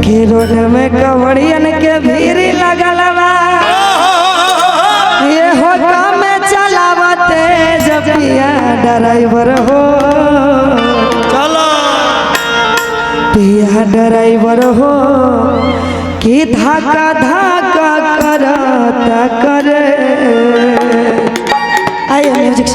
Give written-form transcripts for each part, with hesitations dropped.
कि रोड में कवड़ियन के भीड़ लगल बा। ये हो काम चलावते जब पिया ड्राइवर हो, चला पिया ड्राइवर हो कि धक्का धक्का करता करे। आइए म्यूजिक।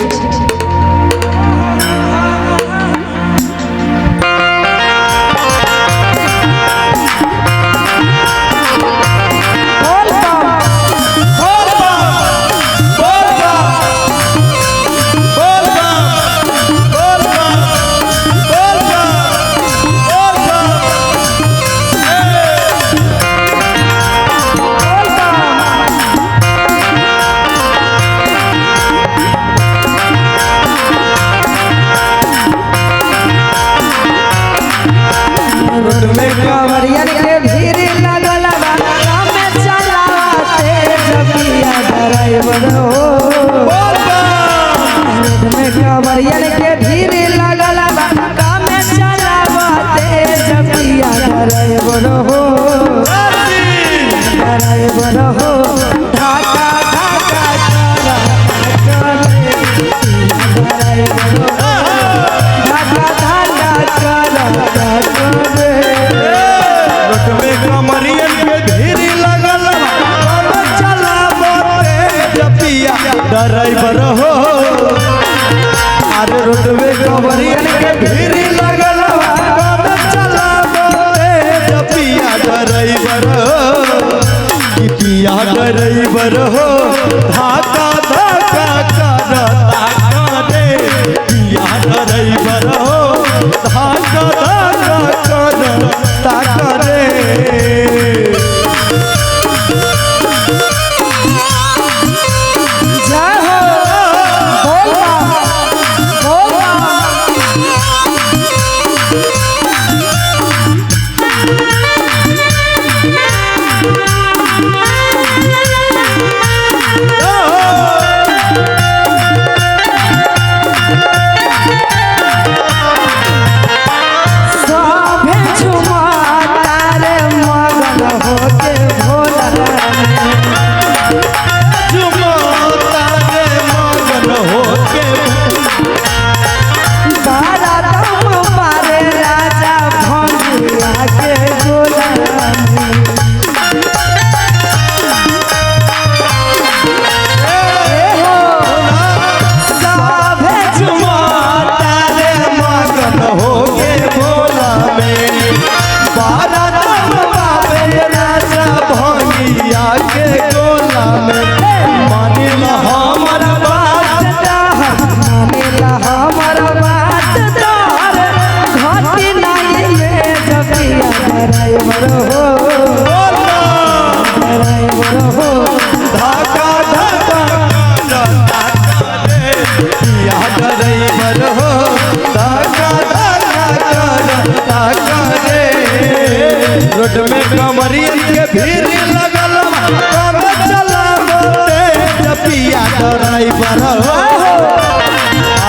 कवरियन के भीड़ लगल बा, काम चलावते जब पिया ड्राइवर हो। रोड में कवरियन के भीड़ लगल बा, काम चलावते जब पिया ड्राइवर हो, ड्राइवर हो। धक्का धक्का करे ड्राइवर हो, धक्का धक्का करे। कमरियन के भीड़ लगल चलावते जपिया ड्राइवर हो। अरे रोड में कमरियन के भीड़ लगल चलावते जपिया ड्राइवर हो, कि पिया ड्राइवर हो। धक्का धक्का करता करे पिया ड्राइवर हो, धक्का धक्का करता करे। जय हो, बोल बा, बोल बा। सभे झुमता रे मगन होके भोला, झुमता रे मगन होके तारा दम मारे राजा भंगिया के गोला। सभे झुमता रे मगन होके भोला में, बारा दम बाबे राजा भंगिया के गोला में। मानिल हमर बात दाहर, मानिला हमर बात दाहर, घटी नहीं में जबिया ड्राइवर हो, ड्राइवर हो। धक्का धक्का करता करे पिया ड्राइवर हो, धक्का धक्का करता करे। रोड में कमरियन के भीड़ लगल कम चलावते जपिया ड्राइवर हो।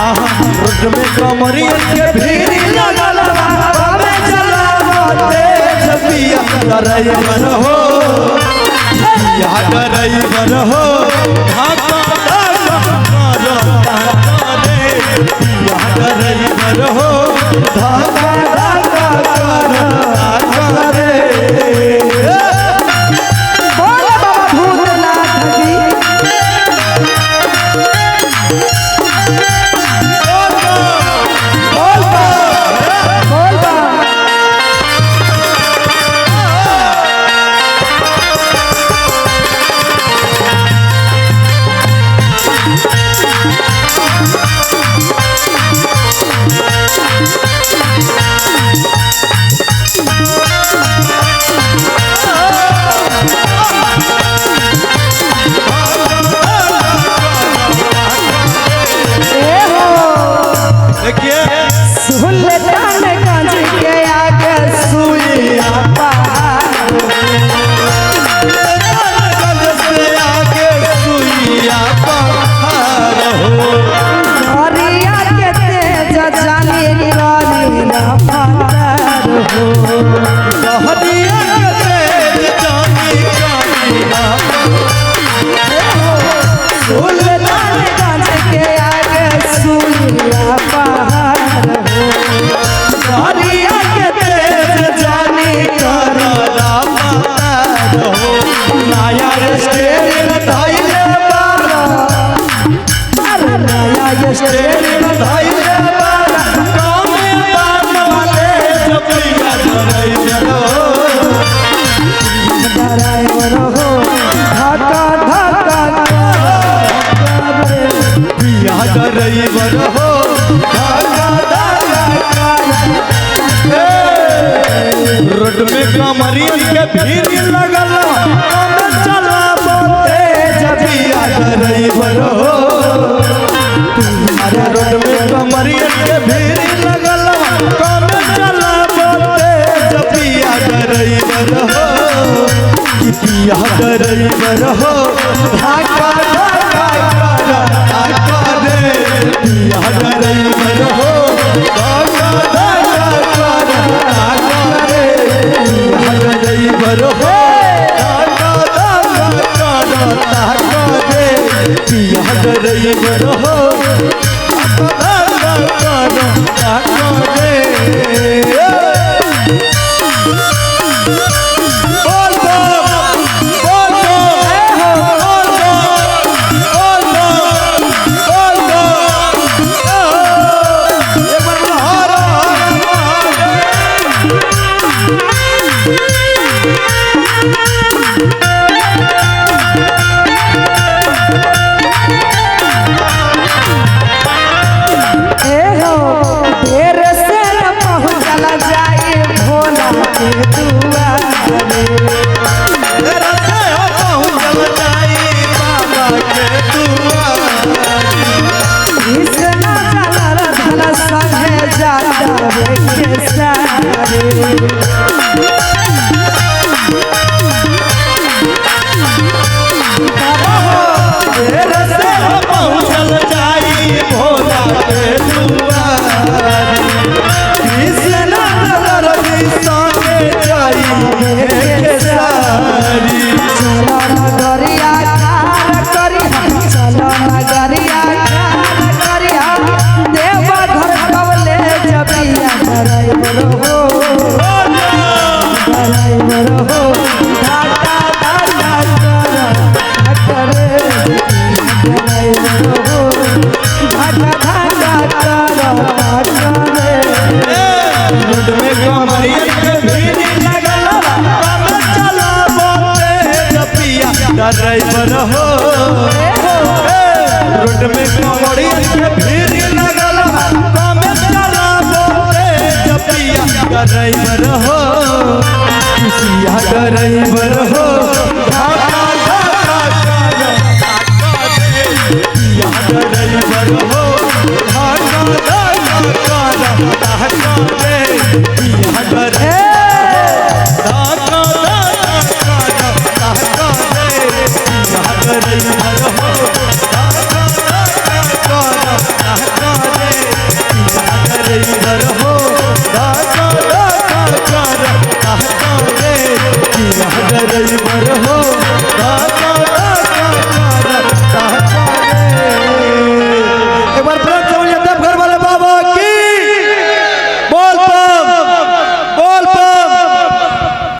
आहा, रोड में कमरियन के भीड़ लगल कम चलावते जपिया ड्राइवर हो, पिया ड्राइवर हो। धक्का धक्का करता करे पिया ड्राइवर हो, धक्का धक्का करता करे। बोल बाबा भूतनाथ की। बोल बा, बोल बा। ए हो देखिए सुल्तानगंज के आगे सुइया पहाड़, से आगे सुइया पहाड़ हो, हरिया के तेज जानी करी ना फार हो। सहरिया रोड में कमरियन के भीड़ लगल कम चला बोते जबिया ड्राइवर हो। अरे रोड में कमरियन के भीड़ लगल कम चला बोते जबिया ड्राइवर हो। पिया ड्राइवर हो धाका धाका धाका रे पिया ड्राइवर हो धाका धाका धाका रे पिया ड्राइवर हो धाका धाका धाका रे पिया ड्राइवर हो धाका धाका धाका रे। बोल बोल बोल बोल बोल बोल एक बार बोलो हर हर महादेव। ए हो देर से न पहुँचल जाई भोला के दुआरे। तेरा से हो पहुँचल जाई बाबा के दुआरी। कृष्ण जलर धन संगे जाता रे के सारे। तेरा से हो पहुँचल जाई भोला के दुआरी। कृष्ण नगर संगे जाई के सारी। चलो नगरिया कार करिहा, चलो नगरिया कार करिहा, देवा घर कवले जबिया ड्राइवर हो, ड्राइवर हो, घाटा घाटा कर करे, ड्राइवर हो, घाटा घाटा कर करे। रोड में कमरियन के भीड़ लगल कम चला बोते जपिया ड्राइवर हो। रोड में कमरियन के भीड़ लगल कम चला बोते जपिया ड्राइवर हो। पिया ड्राइवर हो धाका धाका कर पिया ड्राइवर हो।